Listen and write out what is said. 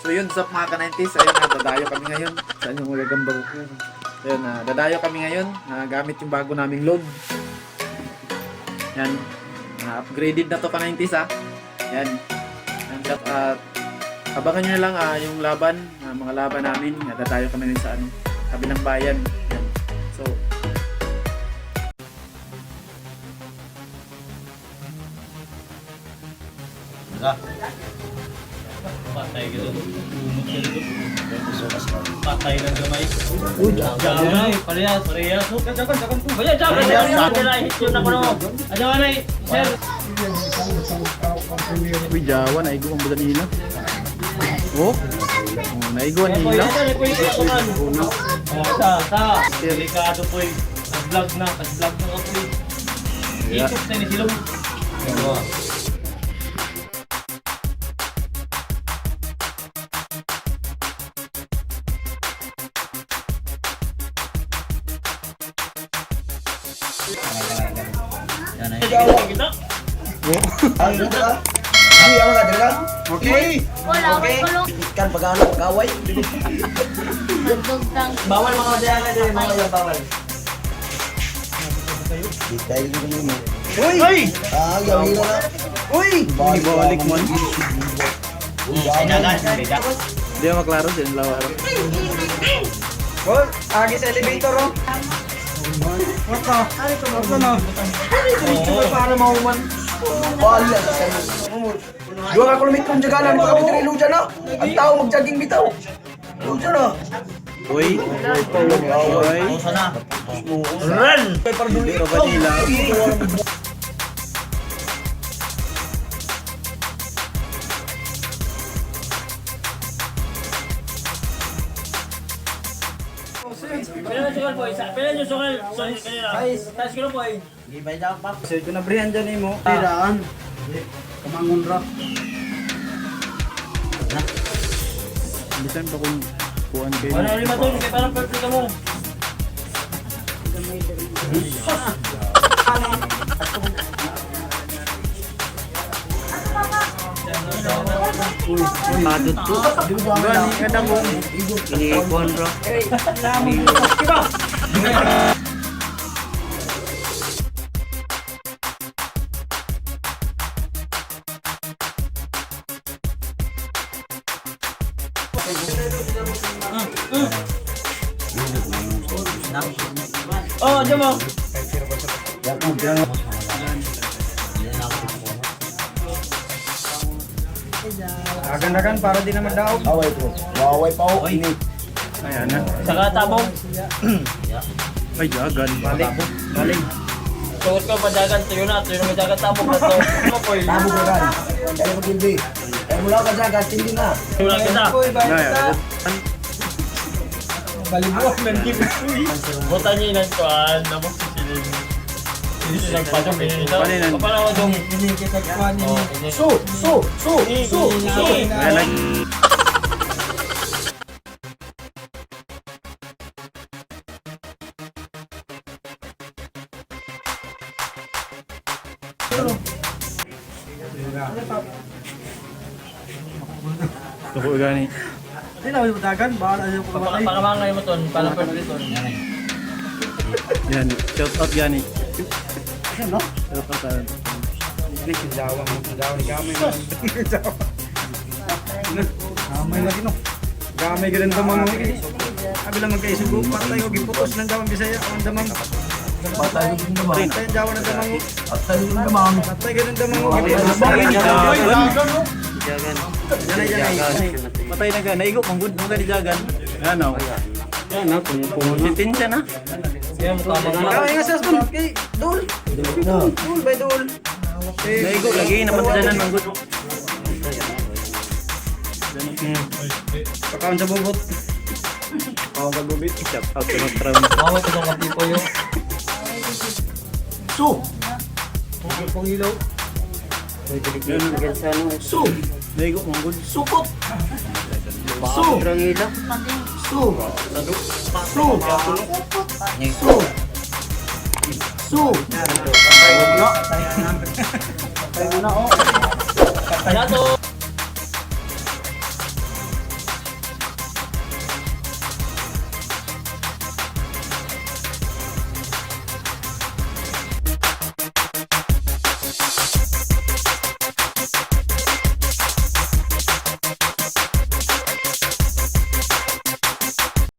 So yun, sup mga ka-90s, ayun na, dadayo kami ngayon. Saan yung magagamba ko? Ayun na, dadayo kami ngayon na gamit yung bago naming load. Yan, upgraded na to ka-90s ah. Yan. Yan, shout out. Abangan nyo na lang yung laban, mga laban namin. Dadayo kami ngayon sa ano, kabilang bayan. Yan. So, Patay ka doon. Umot ka doon. Patay ng gamay. Uy, gamay. Parehas. Parehas. Jagan, jagan po. Kaya, jagan, jagan. Jagan, yun ako no. Ajawan ay, sir. Uy, Jawa, naigo ang bulan nila. Oh, oh naigo ang Kaya po, nila. yan, po yung kukunan. Oh, ta, ta. Delikado po eh. Nag-vlog na, nag-vlog na ako eh. Yeah. Ikot na ni Silong. Kita. Okay. Wala, okay. Kulong. Ikan pagano pagaway. Magdugtang. Bawal mga dayaga din, mga yan bawal. Di tayo dito mo. Uy! Ah, gawin na. Uy! Balik man. Dagan. Hindi mo maklaro sin lawa. Well, agi sa elevator oh. What the? Ano ito? Ano? Ano para mauman. Wala sa Dua ka kilometro ang jagalan, baka bitiri luja na. Ang tao mag-jogging bitaw. Luja na. Uy. Uy. Run! Pero kanila. Pila na sukal po, isa. Pila yung sukal. Sorry, kanila. Size ko na po eh. Sir, kung nabrihan dyan mo. Tiraan. Kamangon ra. Bisan pa kung kuan kayo. Wala lima doon, kaya parang perfect ka mo. Pagod po. Gani kada mo. Iniipon bro. Oh, diyan mo. Dagan-dagan para di naman daog. Away ko. Waway pa oh. Ini. Ayan na. Saka tabong. Ay, jagan. Balik. Balik. Tungkol ko padagan, tuyo na may dagat tabong na to. Ano po eh? Tabo ka kan. Kaya mo tindi. Kaya mula ka dyan, tindi na. Wala kita. Naya. Buta niya ilan kuan, namok si Silin. Hindi siya nagpadong eh. Paano Paano ko dong? Oh, Su, su, su, su, su. Ayan lang. Tuko gani. Hindi na dagan. Bahala siya kung mamatay. Pakamangay mo ton, para perfect ton. Yan, shout out gani. Shout out ah. Hindi, kinjawa mo. Kinjawa ni Gamay. Kinjawa. Gamay lagi no. Gamay ganun damang. Abi lang magkaisugo. Patay ko giputos ng damang Bisaya. Ang damang. Patay ko din naman. Patay ang jawa ng damang. Patay ko din naman. Patay ganun damang. Giputos. Jagan. Yan ay, yan ay. Patay na ka, naigo mong good mo gani jagan. Yan oh. Yan oh, kung na. Kaya mo tama ka. Gamay nga sa spoon. Kay Dul. Dul by Dul. Naigo lagi napatadanan mong good. Pakaon sa bubot. Pakaon ka gubit. Shout out to Notram. Maway ko tong kapipo yo. Su, su, Naigo mong good. sukot. Su. Su. Su. Su. Su. Nato.